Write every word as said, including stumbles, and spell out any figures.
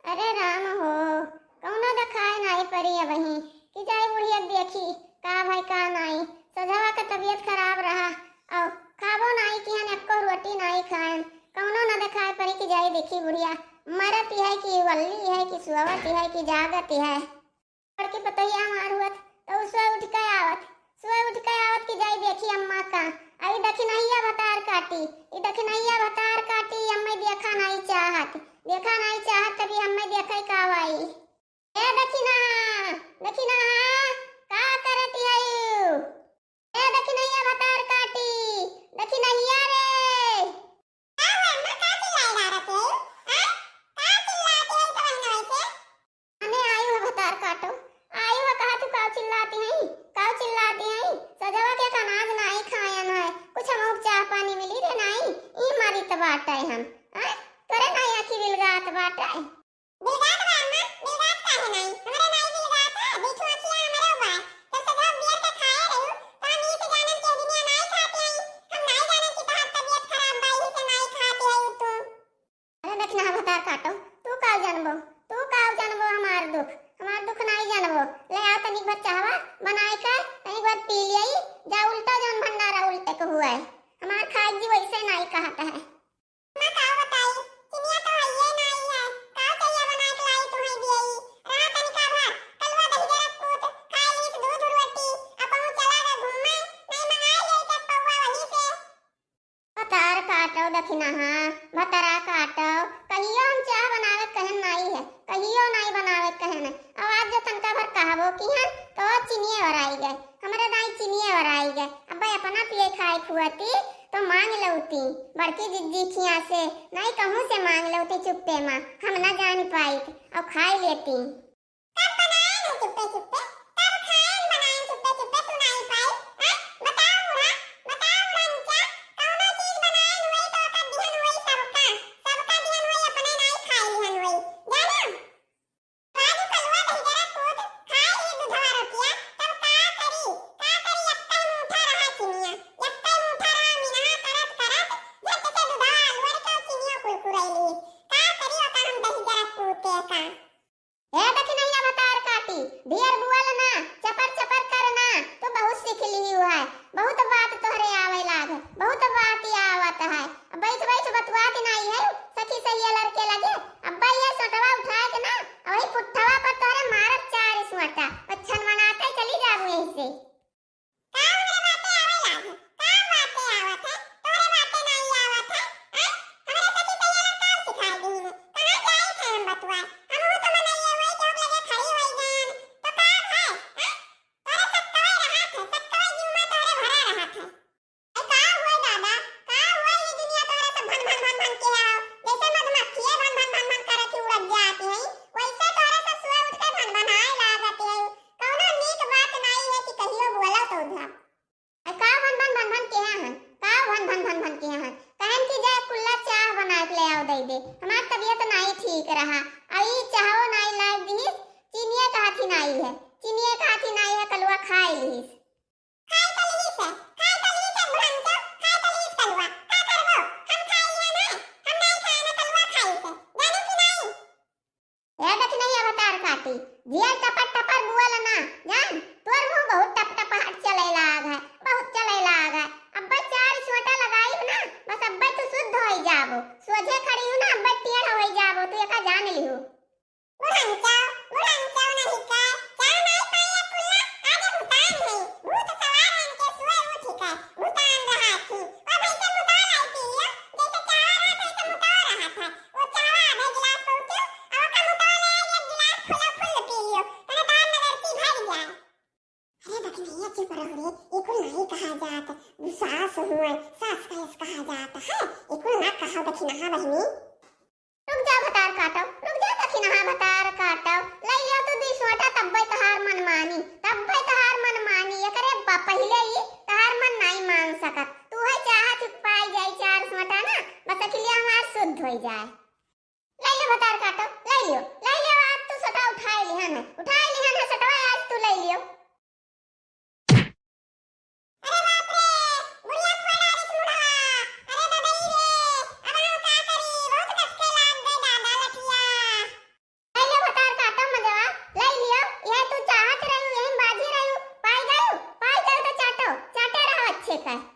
अरे राम हो, कउनो देखाए नाई परी अबहीं कि जाई बुढ़िया देखी का भई का नाई। सजवा के तबियत खराब रहा अउ खाबो नाई किहन, एक्को रोटी नाई खाएन। कउनो न देखाए परी कि जाई देखी बुढ़िया मरत है कि वल्ली है कि सुअवत है कि जागत है। बड़की पतोहिया हमार हुअत, तो उ सुबह उठ के आवत, सुबह उठ के आवत कि जाई देखी अम्मा का। आ ई दखिनहिया भतार काटी, ई दखिनहिया भतार काटी, अम्मा देखा नाई चाहत, देखा नाई चाहत, तभी अम्मा देखे का आई। ए दखिनहा, दखिनहा, का करत हऊ? ए दखिनहिया भतार काटी, दखिनहिया रे। का हुआ अम्मा, का चिल्लाए डारत है? हाँ? का चिल्लाती है तो बहन वैसे? अने आयु है भतार काटो, आयु है कहा तू का चिल्लाती है, का चिल्लाती है? सजवा के एक अनाज नाई खायन है, कुछ हमहू चाह पानी मिली रे नाई, ई मारी त बाटे हम, हाँ? तोरे नाई आखी बिलगात बाटे। बिलगात बा अम्मा, बिलगात काहे नाई? हमरे नाई बिलगात है, बीच में अखिया हमरे बा। जब से धोक बियर के खाए रहू, तो हम ई के जानन के दुनिया नाई खाती आई। हम नाई जानन कि तोहार तबियत खराब बा, यही से नाई खाती आई तू। अरे दखिनहा भतार काटो, तू का जानबो, तू का जानबो हमार दुख, हमार दुख नाई जानबो। ले आओ तनिक भर चाहवा बनाए के, तनिक भर पी लियाई, जा उल्टा जौन भंडारा उल्टे के हुआ है। हमार खाए जी वैसे नाई कहत है। अम्मा का बताई, चिनिया तो हइये नाई है, का चइया बनाए के लाई तुहई दियई? रहा तनिका भर, कलुआ दही जरा पूत, खाए लीस दूध रोटी, अब कहूँ चला गए घूमे, नहीं मंगाए ले एक पौवा वहीं से। भतार काटो दखिनहा, भतरा काटो, कहियो हम चाह बनावे कहन नाई है, कहियो नाई बनावे कहन है। अब आज जो तनका भर कहबो किहन, तो चिनिये भराई गए। हमरे दाई चिनिये ओराई गए। अब्बे अपना पिए खाए खुआती तो मांग लौती। बड़की जिज्जी खिया से नाई कहूँ से मांग लौती चुप्पे मा, हम ना जान पाइत और खाए लेती। कब बनाए न चुप्पे चुप्पे, कब खाए न बनाए चुप्पे चुप्पे, तू नाई पाई? हाँ? बताओ बूढ़ा, बताओ बूढ़ा नीचा, कौनो चीज बनाए न होई तो ओकर दिहन होई सबका, सबका दिहन होई, अपने नाई खाए लिहन होई। जानो? राजू कलुआ दही जरा कूद, खाए ली दूधवा रोटिया, तब का करी, का करी, एक्कै मूठा रहा चिनिया, एक्कै मूठा रहा मिनहा करत करत, झट से दूधवा अलवर के चिनिया कुरकुरैली। का करी ओका हम दही जरा कूद के का। ए दखिनहिया भतार काटी, ढेर बुअल ना, चपर चपर कर ना, तू बहुत सीख लिही है, बहुत बात तोहरे आवे लाग, बहुत बात आवत है। अब बैठ बैठ बतुआत नाई है, सखी सहेलिया लड़के लगे। अब ये सोटवा उठाए के ना, वही पुट्ठवा पर तोहरे मारब चार सोटा, और छनमनाते चली जाबू यहीं से। का हमरे बाते आवे लाग? का बाते आवत है? तोहरे बाते नाई आवत है? हैं? हमरे सखी सहेलिया का सिखाए दीन? कहाँ जाई थे हम बतुआ? हमहू तो मनइये वही चौक लगे खड़ी होई जान। तो का है? हैं? तोहरे सक्कवे रहत है, सक्कवे जिम्मा तोहरे भरा रहत है। ए, का हुए दादा, का हुए ई दुनिया तोहरे से भन भन भन भन के आओ? जैसे मधुमक्खिये भन भन भन भन करत ही उड़त जात है, वैसे तोहरे से सुबह उठ के भन भन आए लागत है। कौनो नीक बात नाई है कि कहियो बोला तो उधर। ए, का भन भन भन भन के हन? का भन भन भन भन के हन? कहन कि जाए कुल्ला चाह बना के ले आओ दे दे। हमार तबियत नाई ठीक रहा। आ ई चाहो नाई लाग दिहिस, चिनिये का हाथी नाई है। चिनिये का हाथी नाई है, कलुआ खाए लिहिस। खाए तो लिहिस है, खाए तो लिहिस है, बुढ़ंचो, खाए तो लिहिस कलुआ। का करबो? हम खाए लिया ना, हम नाई खाए ना, कलुआ खाइस है। जाने कि नाई? ए दखिनहिया भतार काटी, जिया टपर टपर बुअल ना, जान, तोर मुँह बहुत टप टप हाथ चले लाग है, बहुत चले लाग है। अब्बे चार चोटा लगाई ना, बस अब्बे तू शुद्ध होई जाबो, सोझे खड़ी हूँ ना, अब्बे टेढ़ होई जाबो, तू एका जान लिहू। बुढ़ंचो, बुढ़ंचो नहीं के, चाह नाई पाए कुल्ला, आगे भूतान है, भूत सवार बन के सुए उठ के, भूतान रहा थी, ओ भैंसे मुतवा लाई पी लियो, जैसे चावा रहा था, वैसे मुतवा रहा था, वो चावा आधे गिलास पहुँचो, और ओका मुतवा ले आई, एक गिलास फुला फुल पी लियो, तने दान नगरती भर जाए। अरे दखिनहिया चुप रहो रे, ई कुल नाई कहा जात, सास हुए, सास का ऐस कहा जात है, ई कुल ना कहा दखिनहा बहिनी। रुक जा भतार काटो, रुक जा दखिनहा भतार काटो, लई लियो तू दुई सोटा तब्बे तहार मन मानी, तब्बे तहार मन मानी, एकरे ब-, पहिले ही तहार मन नाई मान सकत, तू है चाहत पाई जाई चार सोटा ना, बस अखिलिया हमार शुद्ध होई जाए। लई लियो भतार काटो, लई लियो, लई लियो, आज तू सोटा उठाए लिहन है, उठाए लिहन है सोटवा, आज तू लई लियो। अरे बाप रे, बुढ़िया फोड़ डालिस मुढ़ा। अरे ददई रे, अब हम का करी, बहुत कसके लाग गए दादा लठिया। ठीक है।